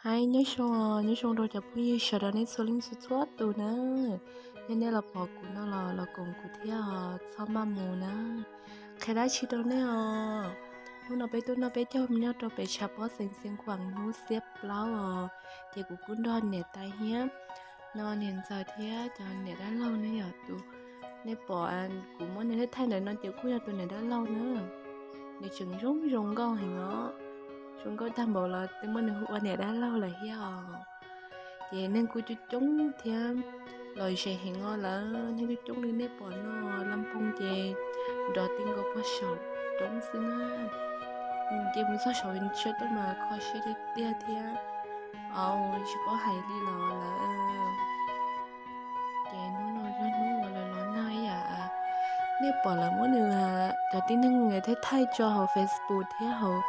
Hais nyob zoo, nyob zoo rau cov phooj ywg sawv daws nej txhua leej txhua txhua tus na. Yog nej los pom kuv no los los koom kuv thiab os, txhob maj mus na. Qhia dab tsi rau nej os, hnub no peb tuaj noj peb caug nyob rau pem tshav pob xeev Xiav Khuam hnub xiab plaub os, ces kuv kuj nrog niam tais thiab no niam ntxawm thiab cov niam dab laug ne yom. Tus nej pom kuv muab nws thaij ntawm no ces kuj yog tus niam dab laug na. Nws tseem zoo zoo nkauj heev os, zoo nkauj tag npaum los twb muab nws hu ua niam dab laug lawm thiab os. Ces neeg kuj coob coob thiab, lom zem heev os lawm, neeg coob coob li nej pom no, laj phooj ces nrov ti nkaus puag saum roob xwb na. Ces mus txog saum siab tuaj mas kho siab tiag tiag thiab, au tsis paub hais li los lawm. Ces hnub no yog hnub uas lawv los nag ib yam, nej pom lawv muab nws, cov tib neeg thiaj thaij tso hauv Facebook thiab hauv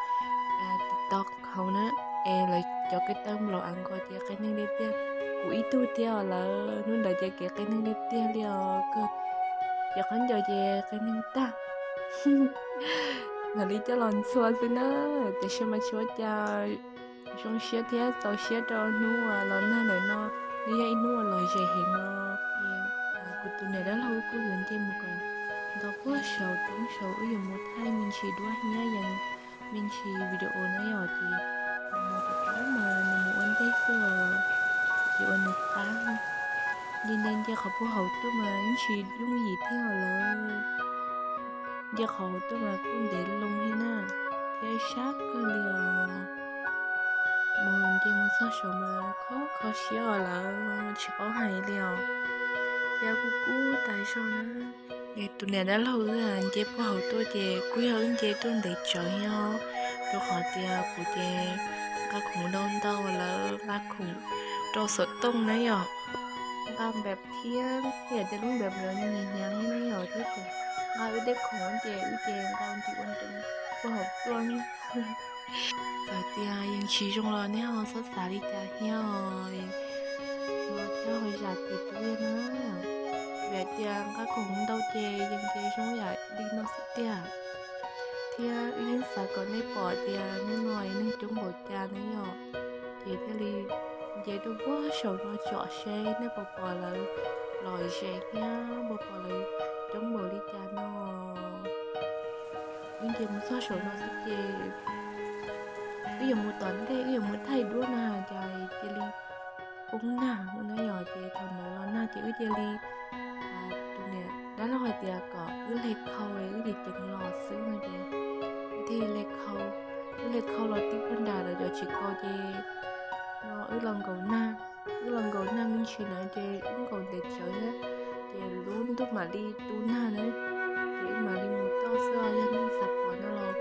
TikTok hauv na, es lawv cov kev tawm nplaum av nkaus ces qias neeg li tiag. Kuv ib tug thiab os lawm, hnub ntawd ces kev qias neeg li tiag li os, kawg ces qhov ncauj ces qias neeg tag. Mam li coj los ntxhua xwb na, tiam sis mas tsis ua cas, zoo siab thiab txaus siab rau hnub uas los nag ntawm no, nws yog ib hnub uas lom zem heev no. Kuv tus niam dab laug kuj yuav nce mus kom nto puag saum roob saud, wb yuav mus thaij me ntsis duab hnyiab yees, me ntsis video na yom. Ces nws mus rau roob mas nws mus ua ntej xwb os, ces ua nws qab. Nce nce nce qhov puag hauv tuaj mas ib ntsis yooj yim thiab os lawm. Nce qhov hauv tuaj mas kuj ntev loo thiab na, thiab sab kawg li os. Mus nce mus txog saud mas kho kho siab os lawm, tsis paub hais li os. Thiab kuj kub tas zog na. Tus niam dab laug wb nce puag hauv tuaj ces kuj yog wb nce tuaj ntev tsawv thiab, rau qhov tias kuv ces nqa khoom ntau ntau lawm, nqa khoom rau xov tooj na yom, nqa npem thiab yam tias lub npem ntawd nws hnyav hnyav thiab na yom, thiab ces nqa wb tej khoom ces wb ces nqa nti ua nrees puag hauv tuaj. Txawm tias yeej tsis zoo los nej ho txhob xav li cas thiab os, no thiab ho zam kev pub na. Vim tias nqa khoom ntau ces yeej ces zoo yam li no xwb tiag. Thiab wb yeej xav kom nej pom tias hnub no neeg coob npaum cas ne yom, ces thiaj li nce tuaj puag saum no tsom seb nej puas pom lawv lom zem thiab puas pom lawv coob npaum li cas no. Wb nce mus txog saum no xwb ces wb yuav mus tom ntej, wb yuav mus thaij duab na cas cia li poob nag na yom, ces thaum ntawd los nag ces wb cia li, tus niam dab laug hais tias kom wb hle khau, wb cia li ceev los xwb no ces wb thiaj li hle khau. Wb hle khau los tib puag nram lawv cov tsev kaus ces no wb los nkaum nag, wb los nkaum nag me ntsis na ces wb nkaum ntev tsawv thiab, ces lub ntuj mam li tu nag na, ces wb mam li mus toj xwb. Yog nej xav pom no los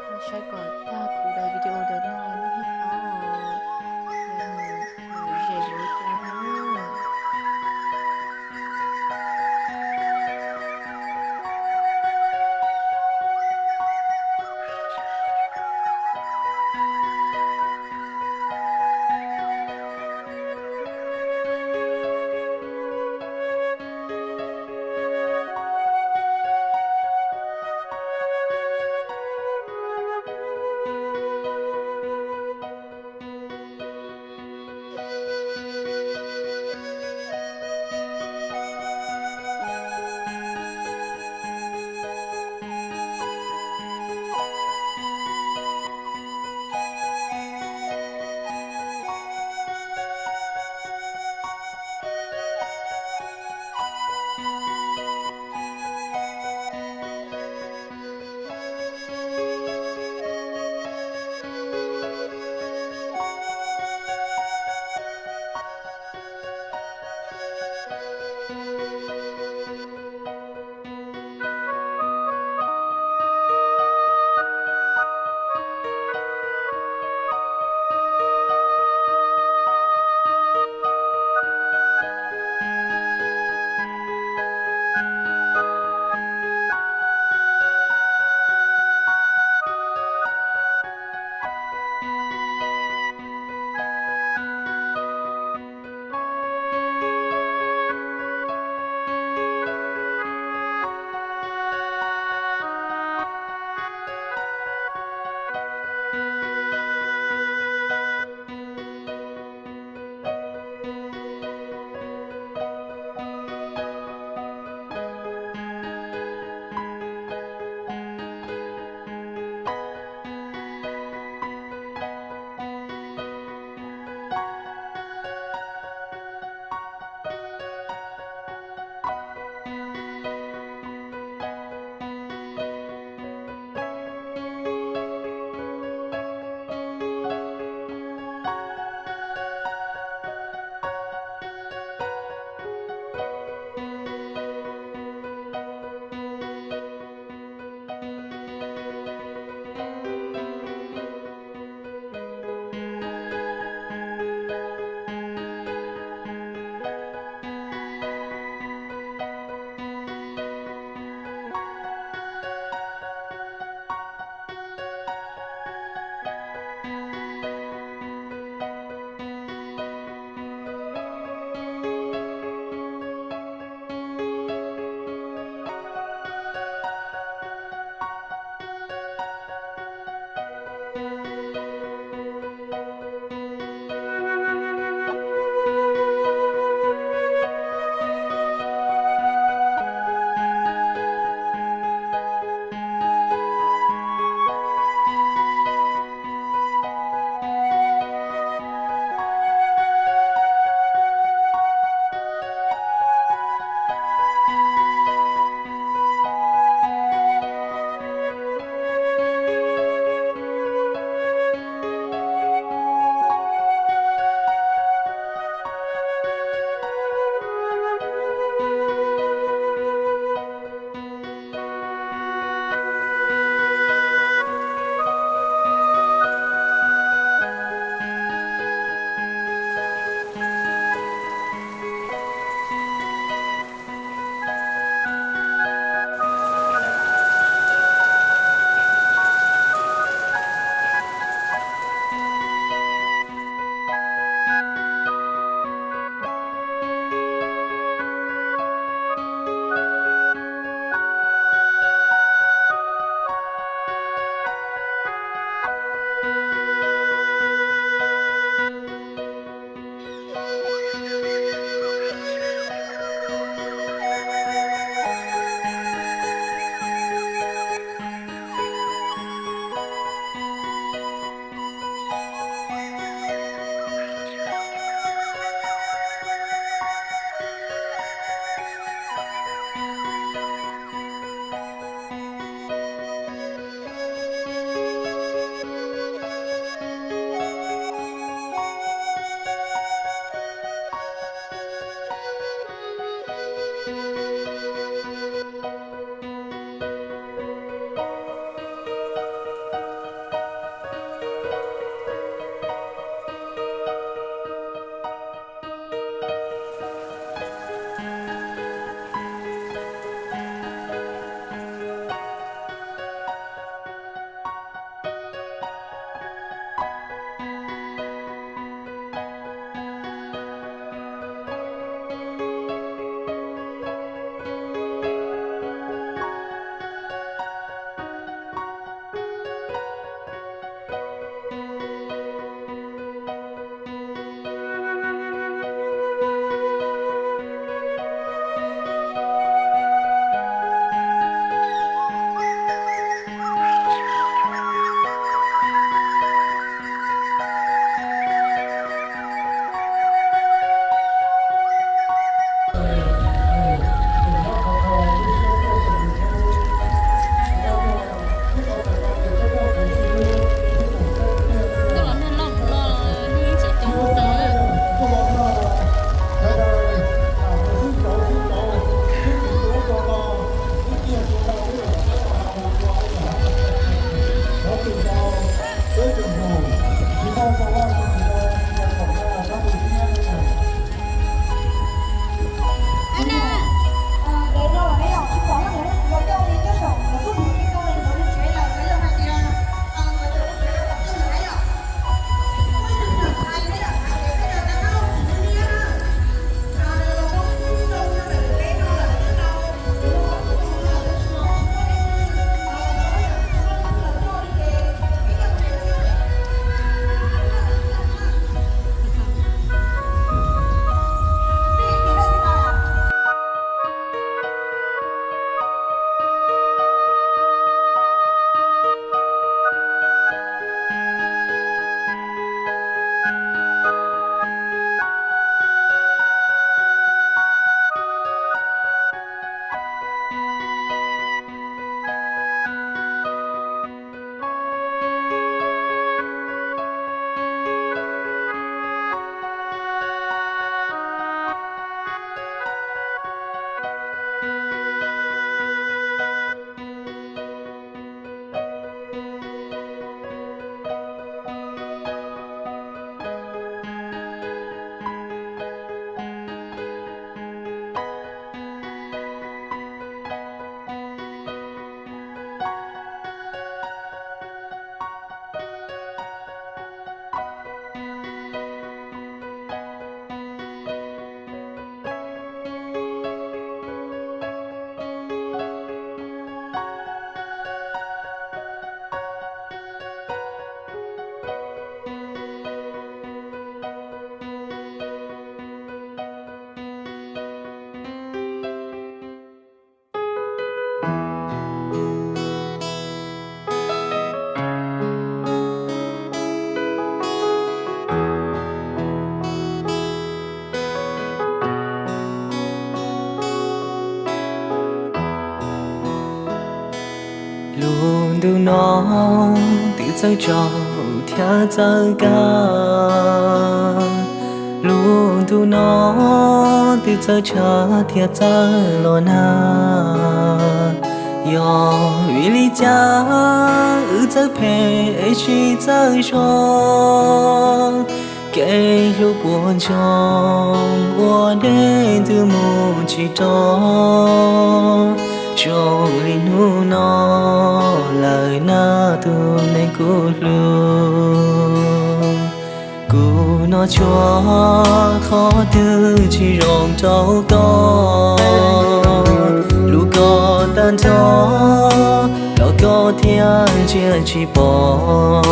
ho saib kom tag kuv daim video ntawm no nej thiaj paub os. Ces mus lom zem npaum li cas na. Ntu no twb txawj tsaug thiab txawj kawg, lub ntu no twb txawj tshav thiab txawj los nag. Yog vim li cas wb txawj phem es tsis txawj zoo, kev hlub puas ntsoog ua dej ntws mus tsis rov. Zoo li hnub no lawm na tus neeg kuv hlub, kuv noj tshuaj qhov twg tsis zoo rau koj. Hlub koj tag nrho los koj thiaj ntsia tsis pom,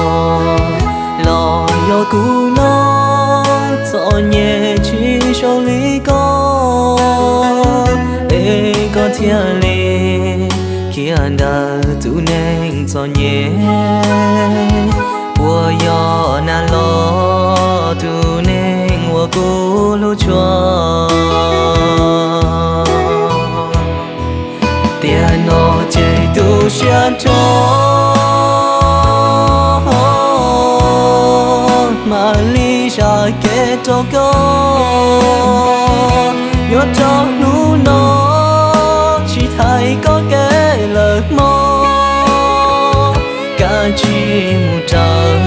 los yog kuv noj txom nyem tsis zoo li koj, es koj thiaj li khiav ntawm tus neeg txom nyem. Puas yog nag los tus neeg uas kuv hlub tshua? Tiam no ces tu siab rau, mam li zam kev rau koj. Nyob rau hnub no tsis thaiv koj kev lawm hmo, kav tsij mus raws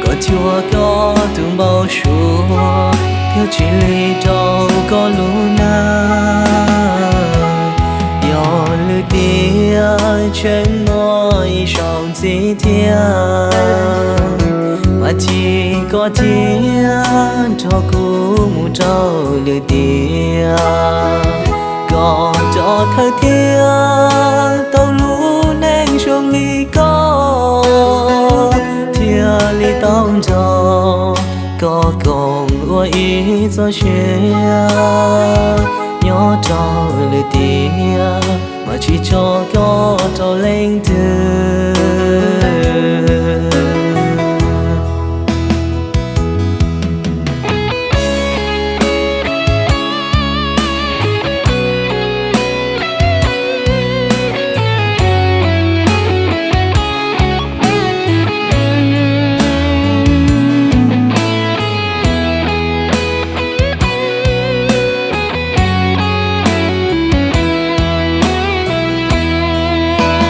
kom cuag koj tus npau suav, thiab tsis lig rau koj lub neej. Yog lwm tiam tseem muaj ib zaug ntxiv thiab, mas cia koj thiaj nrog kuv mus rau lwm tiam. Koj rov thawj thiab tau lub neej zoo li koj, thiaj li tau nrog koj koom ua ib txoj sia. Nyob rau lwm tiam mas tsis tso koj rau leej twg.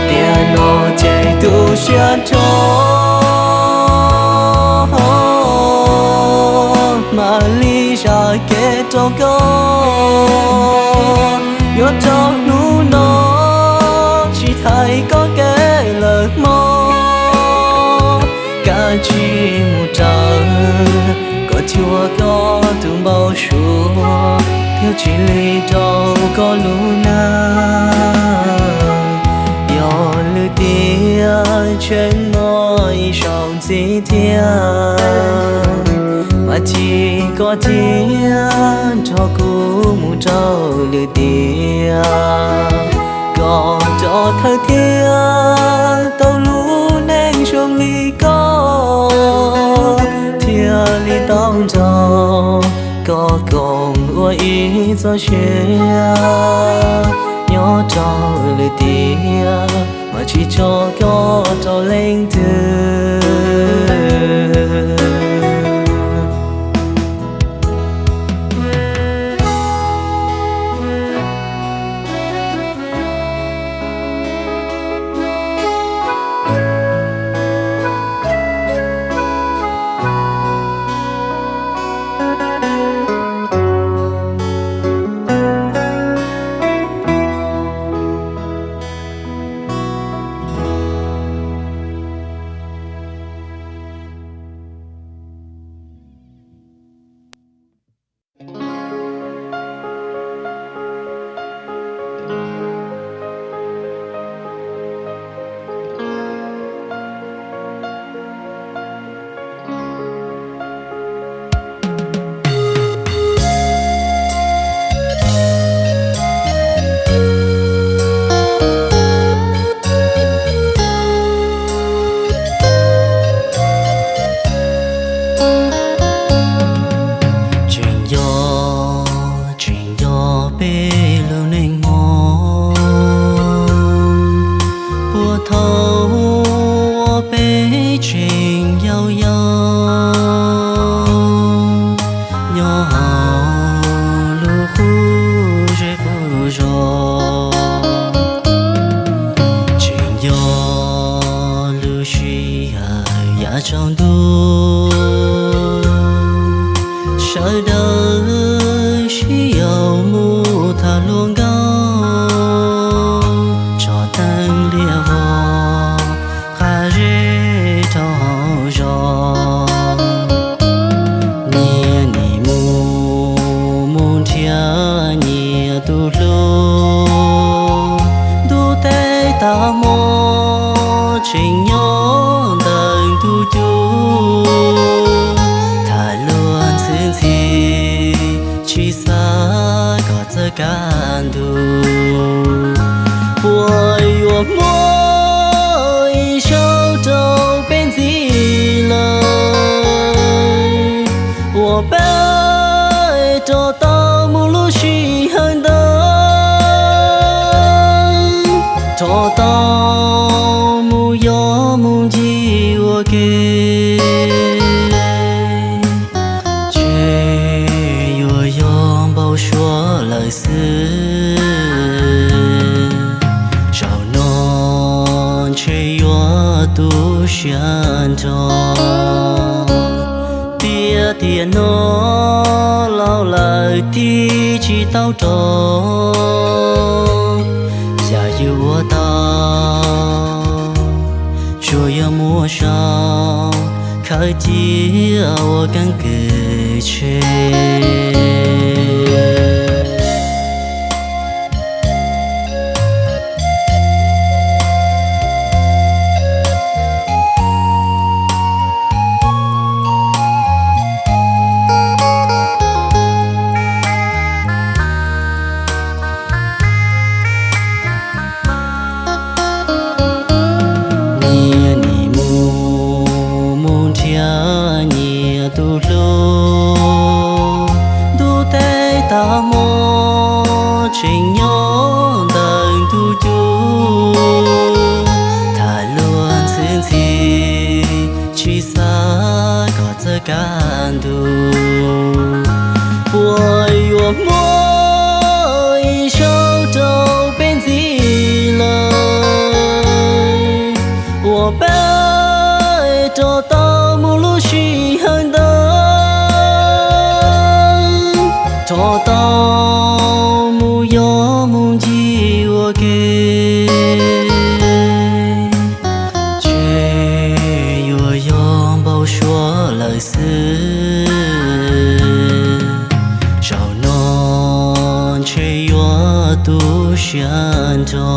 Tiam no ces tu siab rau, mam li zam kev rau koj. Nyob rau hnub no tsis thaiv koj kev lawm hmo, kav tsij mus raws kom cuag koj tus npau suav, thiab tsis lig rau koj lub neej. Yog lwm tiam tseem muaj ib zaug ntxiv thiab, mas cia koj thiaj nrog kuv mus rau lwm tiam. Koj rov thawj thiab tau lub neej zoo li koj, thiaj li tau nrog koj koom ua ib txoj sia. Nyob rau lwm tiam mas tsis tso koj rau leej twg. Peb rov tau mus lub sij hawm ntawd, rov tau mus yos mus ncig ua ke, ntshe yuav yog npau suav lawm xwb. Zaum no ntshe yuav tu siab nrho, tiam tiam no laus lawm tig tsis tau rov. Yam yus ua tau tsuas yog muab sau, khaws cia ua keeb kwm tseg. Nyias nim mus mus nrhiav nyias tus hlub, ntuj teb tag hmo tseem nyob ntawm ntug cub. Tham luag ntxhi ntxhi tsis xav kom txawj kaj ntug, puas yuav muaj ib zaug rau peb ntxiv lawm? Uas peb rov tau mus lub sij hawm ntawd, rov tau mus yos mus ncig ua ke, ntshe yuav yog npau suav lawm xwb. Zaum no ntshe yuav tu siab nrho,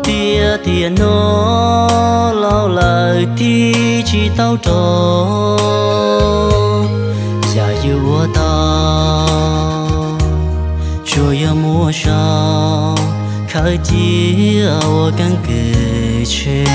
tiam tiam no laus lawm tig tsis tau rov. Yam yus ua tau tsuas yog muab sau, khaws cia ua keeb kwm tseg.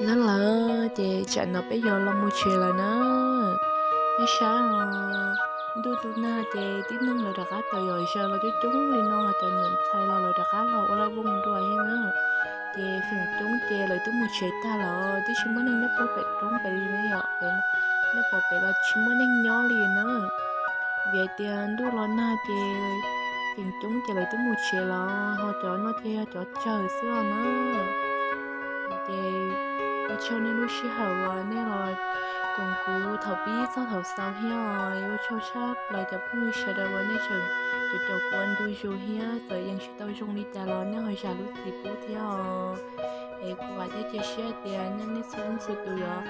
Nab lawm ces tsam no peb yuav los mus tsev lawm na. Neb saib os, ntuj tu nag ces tib neeg lawv rov qab tawm yom, zaws los coob coob li no, cov niam ntxhais los lawv rov qab los ua laj vooj dua thiab na. Ces feem coob ces lawv twb mus tsev tag lawm, twb tsis muaj neeg nyob puag pem roob pem li ne yom, nej pom pem los tsis muaj neeg nyob li na. Vim hais tias ntuj los nag ces feem coob ces lawv twb mus tsev lawm, ho cov no ces yog cov tsawg xwb os na. Ces ua tsaug nej lub sij hawm uas nej los koom kuv thaum pib txog thaum xaus thiab os. Ua tsaug tshaj plaws cov phooj ywg sawv daws uas nej tseem caum caum kuv ua ntu zus thiab, txawm yeej tsis tau zoo li cas los nej ho zam lub txim pub thiab os. Es kuv vam thiab cia siab tias nej, nej txhua leej txhua tus yuav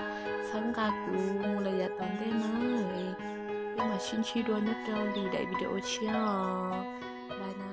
txhawb nqa kuv mus lawm yav tom ntej na. Peb mam sib ntsib dua nyob rau lwm daim video tshiab os. Bye na.